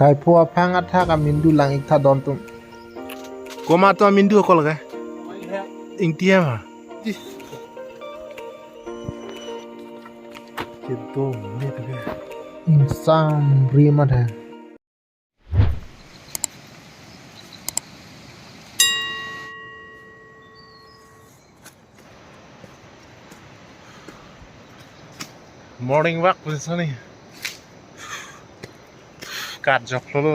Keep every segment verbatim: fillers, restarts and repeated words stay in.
Kaipho aphang athak amindu lang-ik tha don atum. Komat atum amindu ako lake? Ingti hem ha? Kedom ni tu ke. Ingsam ri amat ha. Morning walk pu soni. Kat joklo lo.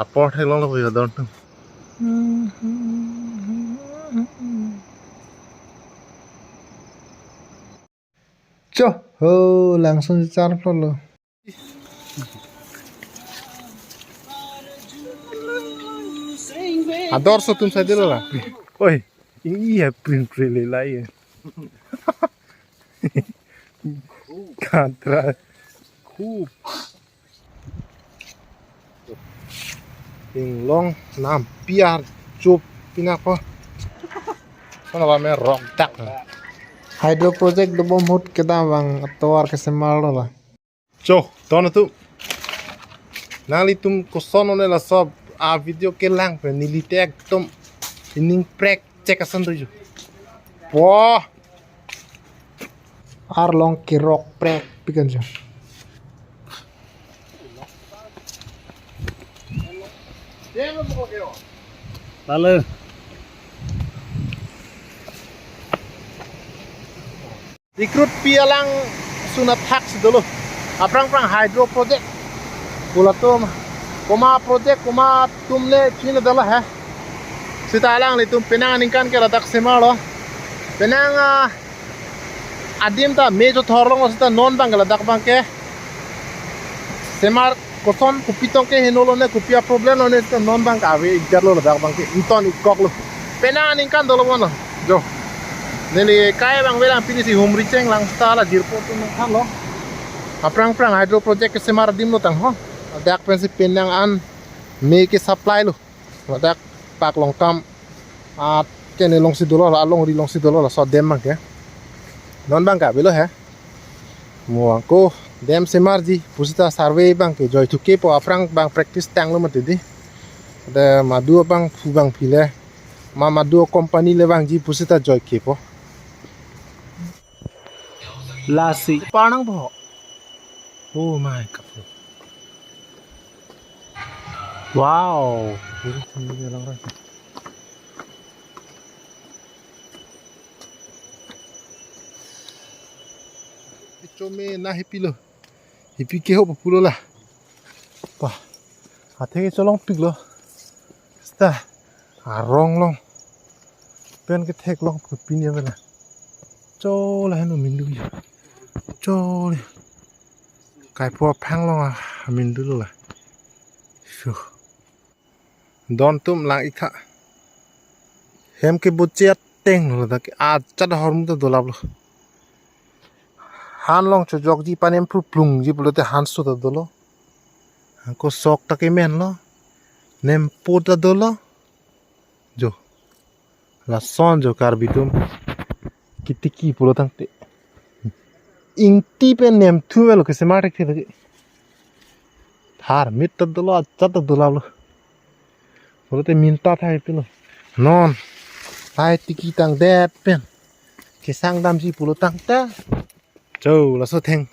Apor theklonglo ya don atum. Cho, ho, langsun char phlo lo. Ador so atum sai dilo la. Oi, ini ya print print le lai ya. Katra. Khup. Inglong nampi arjup pinako. Kono ba me rok dak. Hydro project dobom ahut kedam abang atovar kesemar lo la. Cho, don atum. Nanglitum koson one laso a video kelang pen neli te ekdom ining prek chek ason do jo. Wah. Arlong kerok prek pikan jo. Lalu. Recruit pi alangsun athak si dolo. Aphrang phrang hydro project. Pulatum. Komat project, komat atum le chini dala he. Seta alanglitum penang aningkan ke ladak semar lo. Penang, ah, adim ta me chothor long seta non abang ke ladak abang ke. Semar koson kopi tong ke heno lo ne kopi a problem lo ne seta non abang ke ave-ik det lo ladak abang ke. Ington-ikkok lo. Penang aningkan dolo bon lo. Jo. Neli kai abang velang pini si humri cheng lang seta la jirpo atum nangthan lo. Aphrang phrang hydro project kesemar adim lo tang ho. Ladak pensi penang an me ke supply lo. Ladak pak Longkam, ah, kene along si dolo la, alongri along si dolo laso dam abang ke. Non abang ke avelo he. Mo ako dam semarji pusita survey abang ke joithukepo aphrang abang practice tanglo mati di. Ada madu abang phu abang phi le. Ma madu company le abangji pusita joikepo. Lasi. Parnang po. Oh my God. Wow. Chome na hipi lo. Hipi ke ho pulo la. Wah. Athe ke cholongpik lo. Seta arong along pen ketheklong pu pini avela. Cho la heno mindu ya. Cho le. Kaipho aphang along amindu lo la. Shu. Don atum lang-ik tha. Hem ke boche ateng lo dak ajat ahormu ta dolap lo. Han along chojokji panem pru plungji pulote han so ta dolo. Ako sok ta kemen lo. Nempo ta dolo. Jo. Lason jo Karbi atum. Kitiki pulo tangte. Ingti pen nemthu avelo kesemar thekthe lake. Tharmit ta dolo, ajat ta dolap lo. Pulote minta thai pilo. Non. Thai tiki tangdet pen. Kesang damji pulo tangte. Cho, laso atheng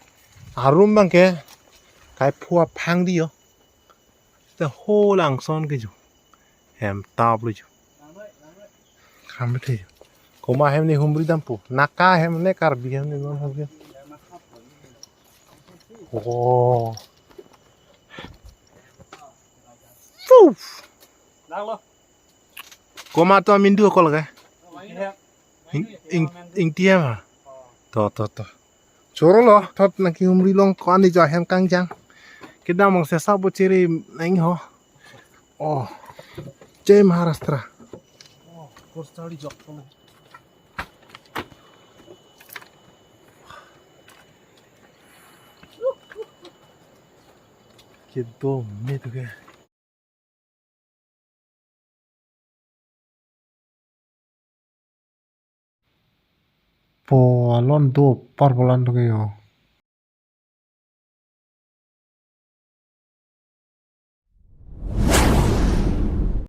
arum abang ke. Kaipho aphang di yo. Seta ho langson ke jo. Hem tap lo jo. Kam bethe jo. Komat hem ne humri dampo. Naka hem ne Karbi hem ne non humri. Oh. Puf. Komat atum amindu ako lake? Ing, ing, ingti hem ha? To, to, to. Choro lo, thot nangkehumri long ko-an ni jo ahem kangjang. Kedam abang sesa bo chere nang ho. Oh. Jai Maharashtra. Kedom ni tu ke. Po alon do par bolan do ke yo.